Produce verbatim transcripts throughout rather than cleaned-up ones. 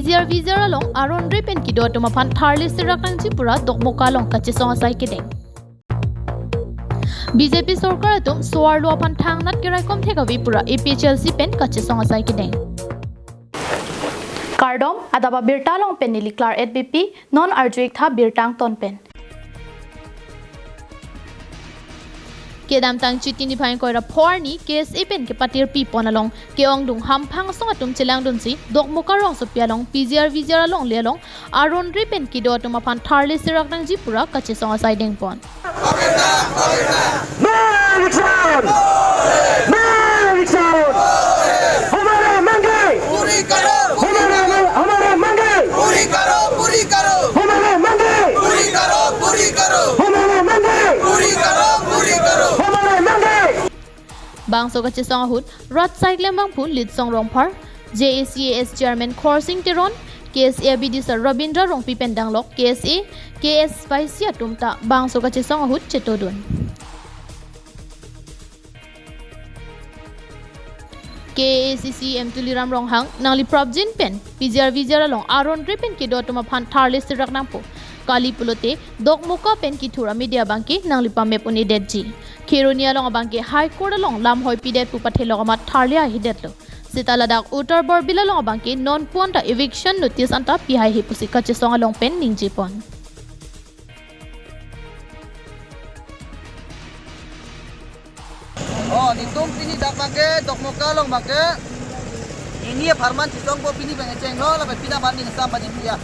P G R V G R along aron re pen kedo atum aphan tharli sirak nangji pura Dokmoka along kachesong asai kedeng. B J P sorkar atum so-arlo aphan thangnat keraikom thek ave pura A P H L C pen kachesong asai kedeng. Kardom, adap abirta along pen neli Klar et B P, non arju-ik tha birta angton pen. Kedamtang Chiti niphai ingkoi ra pho arni K S A pen kepatirpi pon along ke-ongdung hamphang asong atum chelangdunsi Dokmoka rongsopi along P G R V G R alongle along aron re pen kedo atum aphan tharli sirak nangji pura kachesong asai dengpon. No election! No election! हमारे मांगे! पूरी करो! हमारे मांग-, हमारे मांगे! पूरी करो, पूरी करो! हमारे मांगे! पूरी करो, पूरी करो! हमारे मांगे! पूरी करो, पूरी करो! हमारे मांगे! Bangso kachesong ahut rat saiklem bangphu Litsong Rongphar, J A C A S Chairman Khorsing Teron, K S A abidisar Rabindra Rongpi pen danglok K S A, K S Y C atum ta bangso kachesong ahut chetodun. K A A C C E M Tuliram Ronghang nangli prapjin pen P G R V G R along aron re pen kedo atum aphan tharli sirak nangpo. Kali pulote Dokmoka pen kethur amidi abangke nangli pamep un-edetji. Kheroni along abangke High Court along lamhoi pidet pu pathelok amat tharli ahidetlo. Seta ladak Uttar Borbil along abangke non puan ta eviction notice anta pihaihe pusi kachesong along pen ningjepon. Oh, netum pini dak abangke, Dokmoka along abangke, nini apharman chesongpo pini abangke chenglo, lapen pini aphan ning sam abangke pia.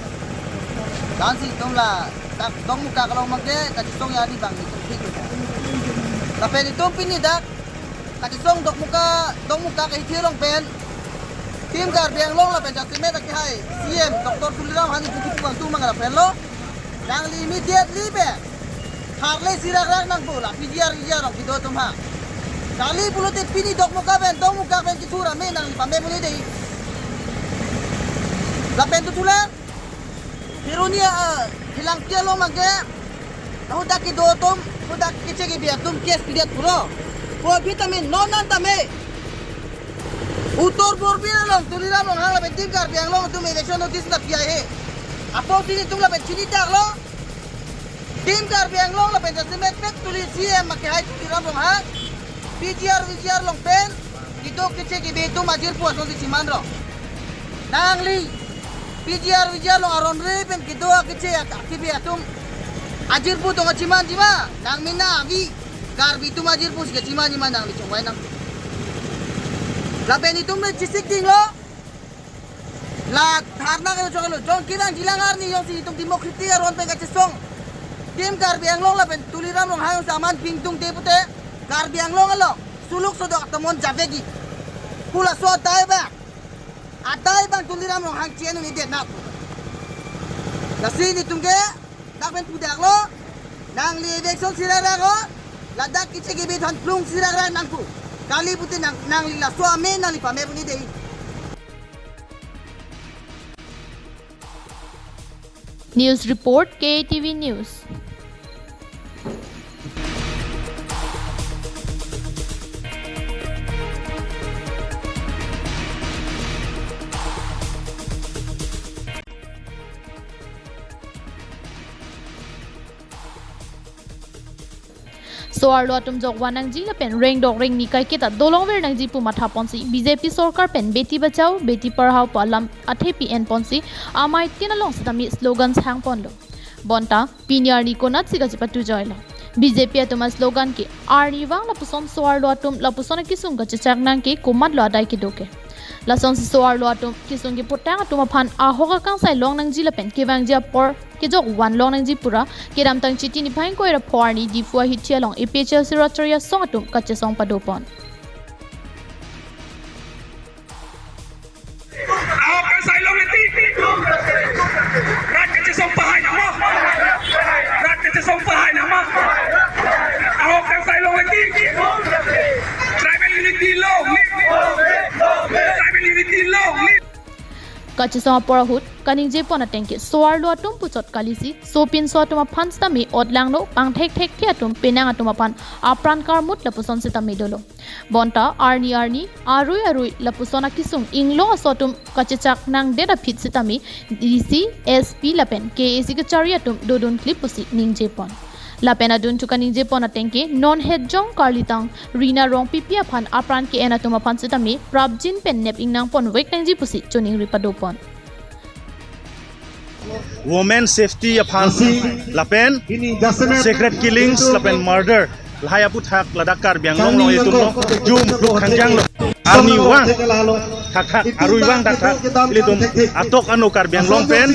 Dansi netum la, dak Dokmoka along abangke, kachesong ya ni abang netum pini. Lapen netum pini dak, kachesong Dokmoka, Dokmoka kahithi along pen, Team Karbi Anglong lapen jasemet akehai C E M Doctor Tuliram Ronghang netum kipu abang atum abang lapen lo. Nangli immediately pen tharli sirak rak nangpo la P G R V G R along kedo atum ha. Kali pulote pini Dokmoka pen, Dokmoka pen kethur ame nangli pamep un-e dei. Lapen tu thulang Kheroni, ah, Kheroni along abangke, na hadak kedo atum, hadak keche kebi atum case pidet pulo. Ko aphi tame, non an tame. Uttar Borbil along, Tuliram Ronghang lapen Team Karbi Anglong atum eviction notice ta pihaihe. Apotsi netum lapen chinidak lo. Team Karbi Anglong lapen jasemet pet Tuli C E M akehai Tuliram Ronghang, P G R V G R along pen, kedo keche kebi atum ajirpo asonsi chiman rong. Nangli, P G R V G R along aron re pen kedo keche ak-, kebi atum ajirpo tong chimanji ma, nang mena avi, Karbi atum ajirpo si chimanji ma nangli chongvai nang. Lapen netum pen chesik dinglo, la dharna kachesong lo, jongsi kevang jilang arni jongsi netum democratic aron pen kachesong. Team Karbi Anglong lapen Tuliram Ronghang jongsi aman pingtung te pute, Karbi Anglong along, suluk sodok atomon javegi. Pu laso adai abang, adai abang Tuliram Ronghang che-en un-edet nang. Lasi netum ke, dak pen pudak lo, nangli eviction sirak rak lo, ladak keche kebi aphan plung sirak rak nangpo. Kali pulote nang, nangli laso ame nangli pamep un-e dei. News report, K A T V News. So-arlo atum jok van nangji lapen rengdok rengni kaiketa dolong ver nangji pu mathaponsi B J P sorkar pen Beti Bachao, Beti Padhao pu alam athepi enponsi amei tin along sitame slogan sangponlo. Bonta pini arni konatsi kachepatu joilo. B J P atum aslogan ke arnivang lapuson so-arlo atum lapuson akesung kachechak nang ke komatlo adai kedo ke. Lasonsi so-arlo atum kesung keputang atum aphan ahok akangsai long nangji lapen kevangji apor kejok van long nangji pura kedamtang Chiti niphai ingkoi ra pho arni Diphu ahithi along A P H L C rat chari asong atum kachesong padopon. Ahok akangsai long nangji. Rat kachesong pahai nangma. Rat kachesong pahai nangma. Ahok akangsai long nangji. Tribal unity long live. Tribal unity long live. Kachesong apor ahut kaningje pon ateng ke so-arlo atum puchot kalisi, sopinso atum aphan sitame otlangno, pangthek thekthe atum penang atum aphan apran karmut lapuson sitame dolo. Bonta arni arni, arui arui lapuson akisung inglong aso atum kachechak nangdet aphi sitame D C, S P lapen K A C kachari atum dodun klip pusi ningje pon. Lapen adunthu kaningje pon ateng ke non hetjong karlitang Rina Rongpipi aphan apran ke-en atum aphan sitame prapjin pen nep ingnang ponvek nangji pusi choningri pado pon. Women safety aphan lapen secret killings lapen murder lahai aputhak ladak Karbi Anglong along itum lo jum pluk khangjang lo. Arnivang thakthak, aruivang thakthak, ilitum atok ano Karbi Anglong pen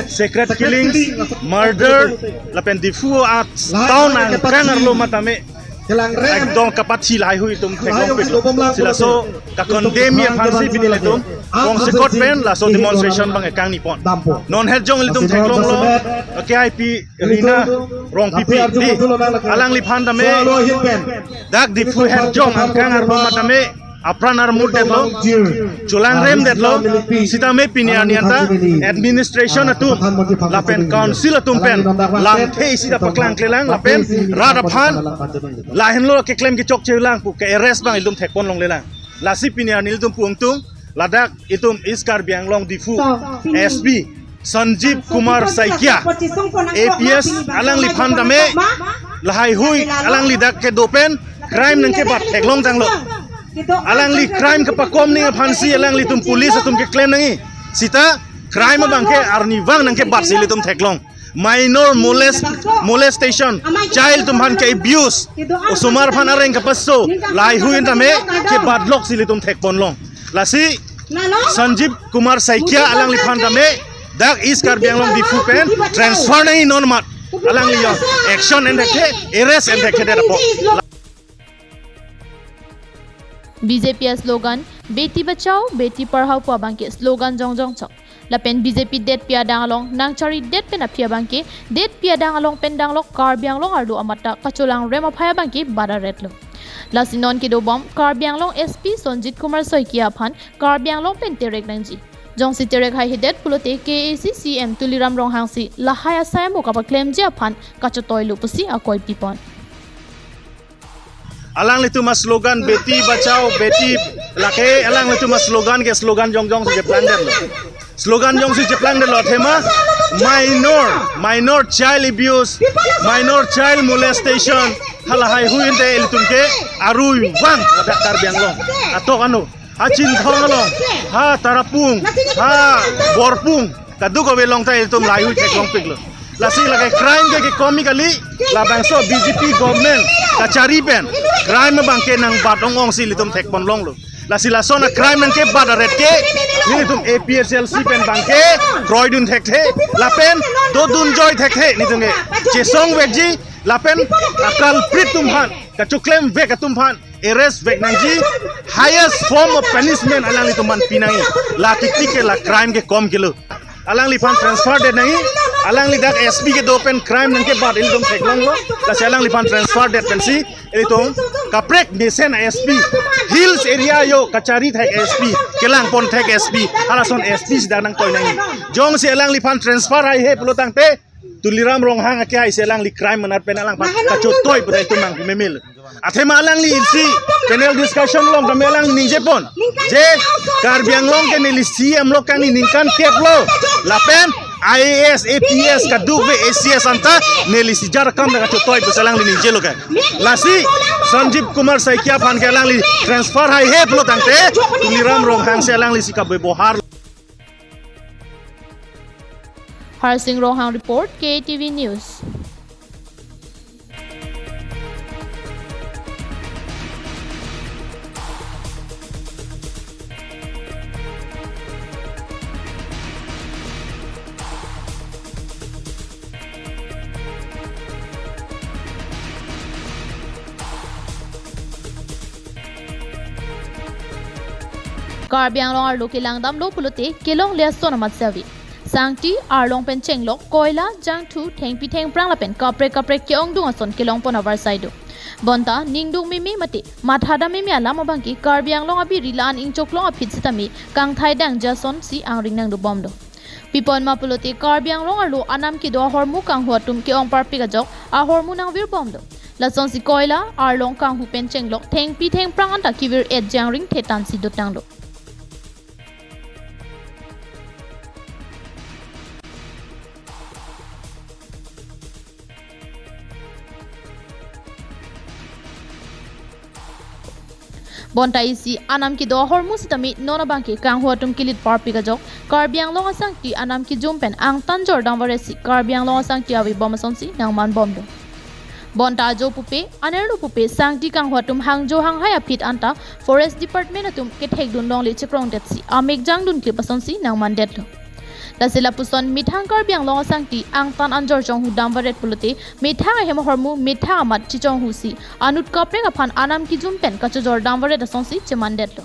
secret killings, murder lapen Diphu a town angkang arlo matame ekdom kapathi lahai hui itum theklongpik. Si laso ka-condemn aphansi pini ilitum kongsekot pen laso demonstration abang ekang ni pon. Non hetjong ilitum theklonglo, K I P Rina Rongpipi di, alangliphan tame dak Diphu hetjong angkang arlo matame apran armut detlo, cholangrem detlo, sitame pini arni anta administration atum lapen council atum pen lamthe isi ta paklang klelang lapen rat aphan lahenlo keklem kechokche lang pu ke-arrest abang ilitum thekpon longlelang. Lasi pini arni ilitum pu ingtung, ladak itum East Karbi Anglong Diphu S P Sanjeev Kumar Saikia, A P S, alangliphan tame lahai hui alangli dak kedo pen crime nangkebat theklong tanglo. Alangli crime kapakom ning aphansi alanglitum police atum keklem nangji. Sita crime abang ke arnivang nangkebatsi ilitum theklong. Minor molest, molestation, child atum aphan ke-abuse, osomar aphan areng kapaso, lahai hui tame kebatloksi ilitum thekpon long. Lasi Sanjeev Kumar Saikia alangliphan tame dak East Karbi Anglong Diphu pen transfer nangji non mat. Alangli jong action enthekthe, arrest enthekthe det apot. B J P a-slogan Beti Bachao, Beti Padhao pu abang ke slogan jongjong chok. Lapen B J P detpi adang along nangcharidet pen aphi abang ke detpi adang along pen danglok Karbi Anglong arlo amat ta kacholangrem aphai abang ke bat aretlo. Lasi non kedobom Karbi Anglong S P Sanjeev Kumar Saikia aphan Karbi Anglong pen terek nangji. Jongsi terek haihedet pulote K A A C C M Tuliram Ronghang si lahai asai amo kapaklemji aphan kachotoilo pusi akoi pipon. Alanglitum a-slogan Beti Bachao, Beti, lake alanglitum a-slogan ke slogan jongjong si cheplangdetlo. Slogan jongsi cheplangdetlo athema minor, minor child abuse, minor child molestation, halahai hui ante ilitum ke aruivang ladak Karbi Anglong atok ano, ha Chinthong along, ha Tarapung, ha Borpung, kadokave along ta ilitum lahai hui theklongpiklo. Lasi lake crime ke kekomi kali, labangso B J P government kachari pen crime abang ke nangbat ong-ongsi ilitum thekpon longlo. Lasi lason a-crime nangkebat aret ke nelitum A P H L C pen abang ke kroidun thekthe lapen dodunjoi thekthe nelitum ke chesongvekji lapen a-culprit atum aphan, kachoklemvek atum aphan arrest vek nangji, highest form of punishment alanglitum aphan pinangji. La titik ke la crime kekom kelo. Alangliphan transfer det nangji, alangli dak S P kedo pen crime nangkebat ilitum theklonglo, lasi alangliphan transfer det pensi ilitum kaprek mesen S P, hills area yo kachari thek S P, kelangpon thek S P, halason S P si dak nangtoi nangji. Jongsi alangliphan transfer haihe pulo tangte, Tuliram Ronghang akehaisi alangli crime manat pen alangphan kachotoi pura itum mang memil. Athema alangli isi panel discussion along tame alangli ningjepon je Karbi Anglong ke neli C M lo kangni ningkan kep lo. Lapen I A S, I P S, kadokave A C S anta neli si jar akam ta kachotoi pusi alangli ningjelo ke. Lasi Sanjeev Kumar Saikia aphan ke alangli transfer haihe pulo tangte Tuliram Ronghang si alangli si kabebohar. Harsing Ronghang report, K T V News. Karbi Anglong arlo kelangdamlo pulote kelongle ason amatsi ave. Sangti, arlong pen chenglok, koila, jangthu, thengpi thengphrang lapen kaprek kaprek ke-ongdung ason kelongpon avarsai do. Bonta ningduk meme mate mathadam meme alam abangke Karbi Anglong abiri la-an ingchoklong aphi sitame kangthai dangji asonsi angring nangdobomlo. Pi apot ma pulote Karbi Anglong arlo anam kedo ahormu kanghu atum ke-ong parpik ajok ahormu nangvirbomlo. Lasonsi koila, arlong kanghu pen chenglok thengpi thengphrang anta kevir-etji angring thetansi dotanglo. Bonta isi anam kedo ahormu sitame non abangke kanghu atum kelit parpik ajok Karbi Anglong asangti anam kejum pen angtan jordam varetsi Karbi Anglong asangti avebom asonsi nangmanbomlo. Bonta ajo pupe, anerlo pupe, sangti kanghu atum hangjo hanghai aphi anta Forest Department atum kethekdun longle chekrongdetsi amek jangdun klip asonsi nangmandetlo. Lasi lapuson methang Karbi Anglong asangti angtan anjor chonghu dam varet pulote methang ahem ahormu methang amat chechonghusi anut kaprek aphan anam kejum pen kachojor dam varet asonsi chemandetlo.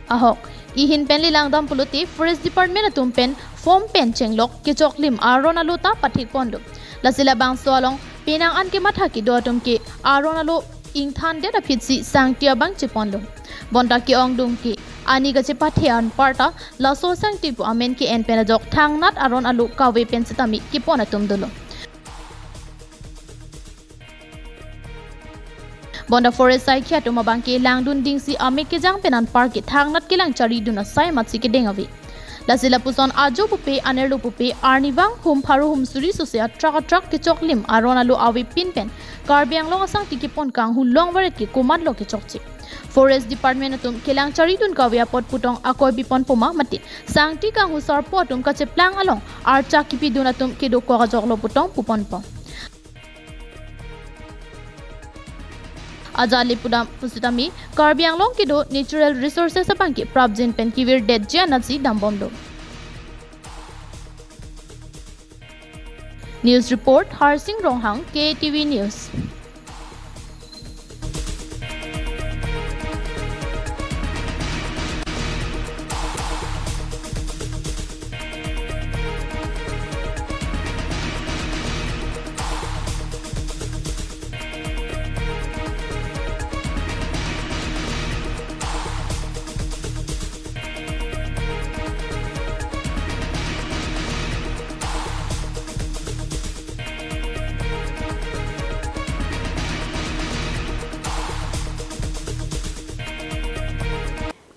Ahok, ihin pen lelangdam pulote Forest Department atum pen form pen chenglok kechoklim aron alo ta pathekponlo. Lasi labangso along penang an kematha kedo atum ke aron alo ingthandet aphisi sangti abang cheponlo. Bonta ke-ongdung ke ani kachepathe anparta laso sangti pu amen ke-en pen ajok thangnat aron alo kave pen sitame kepon atum dolo. Bonta forest saikhi atum abangke langdun dingsi amek kejang pen anpar ke thangnat kelang charidun asai amatsi kedeng ave. Lasi lapuson ajo pupe, anerlo pupe, arnivang hum pharo hum suri sose atrak atrak kechoklim aron alo avepin pen Karbi Anglong asangti kepon kanghu long varet ke komatlo kechokche. Forest Department atum kelang charidun kave apot putong akoi biponpo ma mate sangti kanghu sarpo atum kacheplang along archak kepidun atum kedokok ajoklo putong puponpo. Ajali pudam pusitame Karbi Anglong kedo natural resources abangke prapjin pen kevirdetji anatsi dambomlo. News report, Harsing Ronghang, K T V News.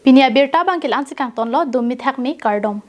Pini abirta abangke la-ansi kangtonlo, dum mithak me, kardom.